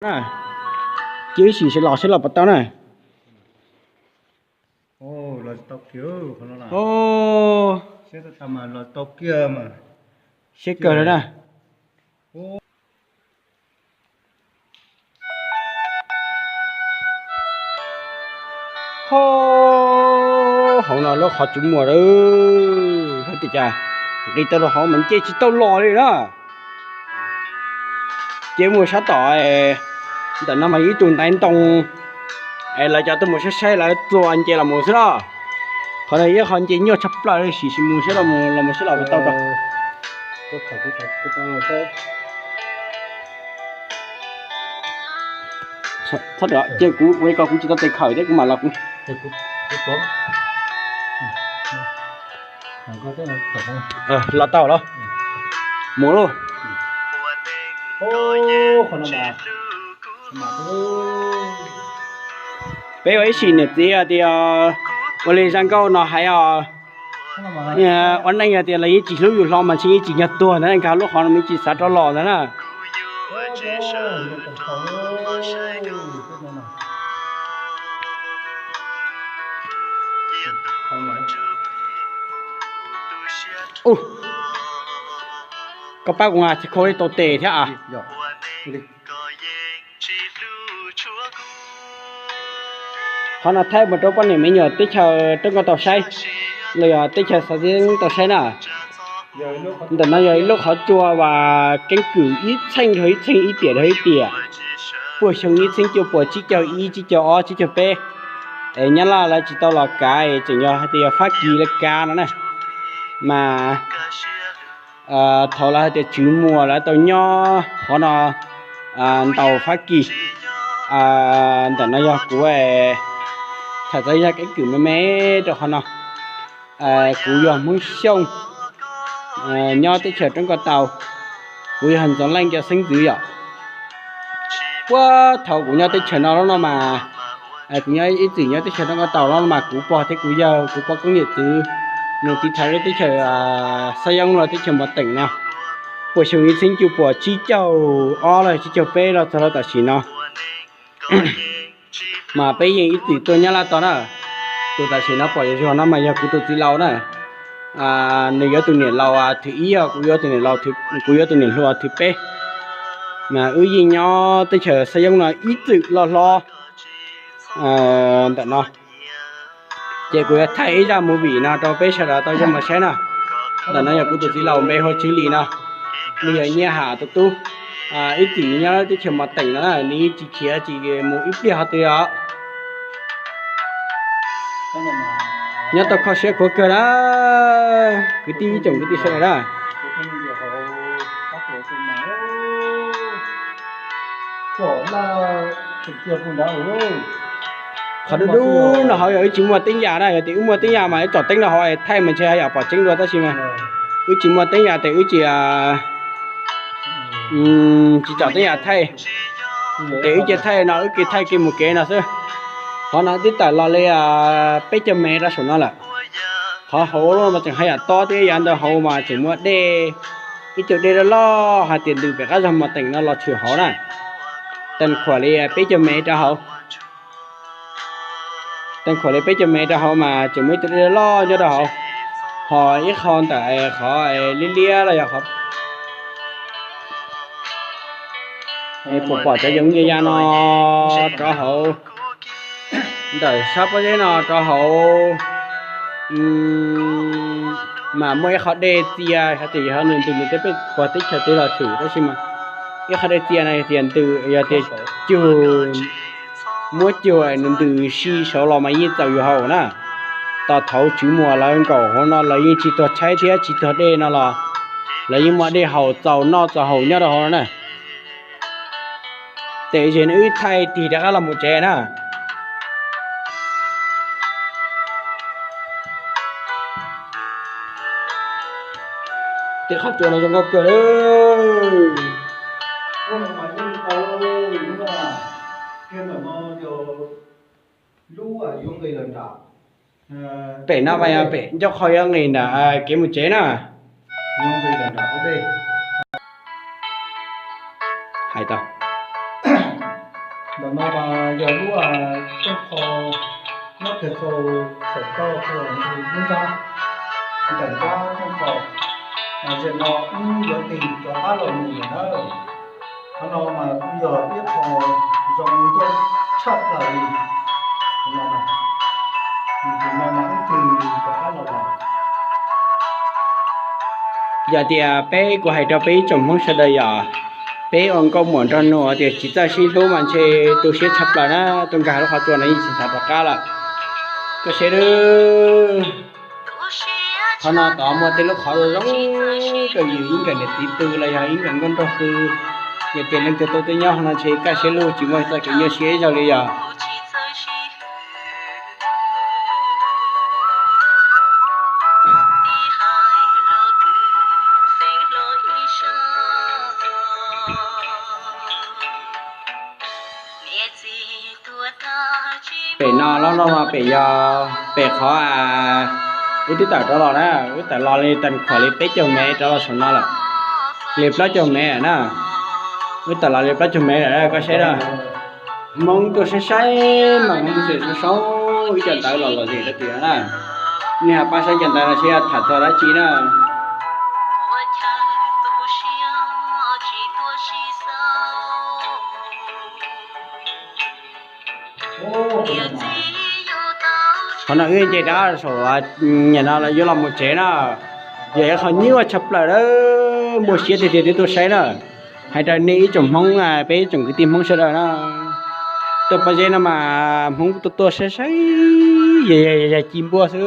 Na, cia ib sim sawv los seb los puas tau na. Siab kawg lawm na. Ho, hauv no lub qhov tswv muag lawm, hais tias cas nqis tau rau hauv mas nce tsis tau los li na. Ces mus sab tom, ntawm no mas ib tug ntaiv ntoo, es lawv cov tuaj mus saib saib lawv txuas nce los mus xwb na. Qhov no ib qho nce nyuaj tshaj plaws li, sim sim mus seb los mus seb los puas tau tau. Txhob, cia kuv ua li ko kuv tsis tau tes khawm thiab kuv mam los kuv. Los tau los. Mus lauj. Peb ua ib sim niam txiv hais tias ua li zaj nkauj no hais os, ua neej hais tias lawv yeej tsis hlub yus hlo mas ntshe yeej tsis nyog tuag ntag, nkag lub qhov no mas yeej tsis xav rov los ntag na. Koj pab kuv, tsis khau li tau tes thiab a. Qhov no thaij mus rau poj niam me nyuam teb chaws Roob Nkauj tau saib, los yog teb chaws Xav Xeeb tau saib na. Ntawm no yog ib lub qhov tsua uas keeb kwm ib txheej dhau ib txheej, ib tiam dhau ib tiam, puag xyoo ib txheeb cuaj puas tsib caug ib, tsib caug ob, tsib caug peb, es Nyab Laj lawv tsis tau los kav, tseem yog hais tias yog Fab Kis lawv kav no na. Mas thaum lawv hais tias Tswv Muas lawv tau nyob qhov no ntaus Fab Kis. Ntawm no yog kuv tham txog zaj keeb kwm me me rau qhov no. Kuv yog Hmoob Xyooj, nyob teb chaws Roob Nkauj tau. Kuv yog Ntxoov Leej cov xeeb ntxwv yom. Puag thaum kuv nyob teb chaws no los no mas, kuv nyob ib txwm nyob teb chaws Roob Nkauj tau los no mas kuv pog thiab kuv yawg, kuv pog koob yawm txwv, nws tiv thaiv lub teb chaws Xab Yoob los teb chaws Mos Teem no, puag xyoo ib txheeb cuaj puas tsib caug ob los tsib caug peb los txog rau tam sim no. Mas peb yeej ib txwm tuaj Nyab Laj tau na. Tus tam sim no pom zog no mas yog kuv tus txiv laus na. Nws yuav tus niam laus thib ib, kuv yuav tus niam laus, kuv yuav tus niam hluas thib peb. Mas wb yeej nyob teb chaws Xab Yoob no ib txwm loj hlob ntawm no. Ces kuv yuav thaij ib zaj movie no rau peb sawv daws tau zoo mas saib na. Ntawm no yog kuv tus txiv laus npe hu Tswv Lis no, nws yog Nyiaj Ham tus tub. Ib txwm nyob teb chaws Mos Teem no na, nws yeej tsis khiav tsis mus ib pliag qhov twg os. Nyob tau kho siab khuav kawg na, kwv tij ib tsoom kwv tij sawv daws na. Qhov dub dub no hauv yog wb tsis muaj teeb yam na, yog tias wb muaj teeb yam mas wb tsom teeb rau hauv thaij mas ntshe yog pom tseeb dua tab sis mas wb tsis muaj teeb yam ces wb tsis, tsis tsom teeb yam thaij, ces wb cia thaij no wb cia thaij kev mus kev no xwb. Qhov no twb tawm los li peb caug mev rau saum no lawm. Qhov hauv mas tseem haj yam tob thiab, yav ntawd hauv mas tseem muaj dej, ib tug dej loj loj hais tias ntws pem qab zog Mos Teem no los tshwm hauv na. Teem khuam li peb caug mev rau hauv. Teem khuam li peb caug mev rau hauv mas tseem muaj ib tug dej loj loj nyob rau hauv. Ho ib qho ntawm qhov liab liab los yog qhov puas pom cov yoov ya ya no rau hauv, ntawm sab pob zeb no rau hauv mas muaj ib qho dej txia, hais tias yog nws ntws nws tej peb pog teb chaws twg los tshwm tab sis mas ib qho dej txia no yog tias ntws, yog tias cug, muab cug nws ntws si saud los mas yeej txaus yus haus na. Tos thaum Tswv Muas lawv nkaum hauv no lawv yeej tsis tuag tshaib thiab tsis tuag dej no los lawv yeej muaj dej haus txaus noj txaus haus nyob rau hauv no na. Tes zes no wb thaij tig rov qab los mus tsev na. Tej qhov tsua no zoo nkauj kawg li. Pem no mas yog pem ncauj qhov yuav nqis ntawm kev mus tsev na. Hais tau. Ntawm no mas yog lub rooj qho nyob kiag rau saum toj lub nrab, ntawm nrab rooj qho. Zaum no wb yuav tig rov qab los mus lawm na. Qhov no mas kuj yog ib qho zoo nkauj tshaj plaws li. Tus no mas wb tig rov qab los lawm. Yog tias peb, kuv hais rau peb ib tsoom Hmoob sawv daws yom, peb ua nkauj muam nraug nus tias tsis txawj sib hlub mas ntshe tu siab tshaj plaws na, tuaj nkag lub qhov tsua no yeej tsis xav rov qab lawm. Koj saib, qhov no tod muaj tej lub qhov zoo zoo, kawg yus ib nkawm niam txiv pw los yog ib nkawm nkauj nraug pw, yog tias leej twg tau tuaj nyob no ntshe kaj siab lug tsis muaj txoj kev nyuaj siab ib zaug li yog. Pem no loj loj no pem yog pem qhov wb twb tawm rov los na, wb tawm los li tag khuam li peb caug mev rov los saum no lawm, li plaub caug mev na. Wb tawm los li plaub caug mev lawm, koj saib na. Hmoob tuaj saib saib mas Hmoob tseem soob soob ib co ntawv los lom zem rau tiag na. Nej ho pab saib co ntawv no seb tham txog dab tsi na. Qhov no wb nce rau saum, nim no yuav los mus tsev na. Yog ib qho nyuaj tshaj plaws, muaj siab tiag tiag twb tuaj saib na. Hais rau nej ib tsoom Hmoob, peb ib tsoom kwv tij Hmoob sawv daws na, tuaj pob zeb no mas Hmoob tuaj tuaj saib saib, yog ci npuaj xwb.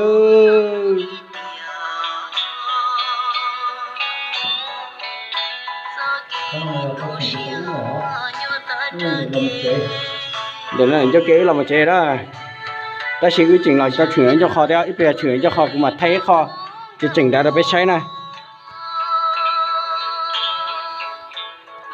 Ntawm no ncauj ke wb los mus tsev na. Tab sis wb tseem los tau tshwm ncauj qho thiab, ib pliag tshwm ncauj qho kuv mam thaij ib qho tseem tseem ntawd rau peb saib na.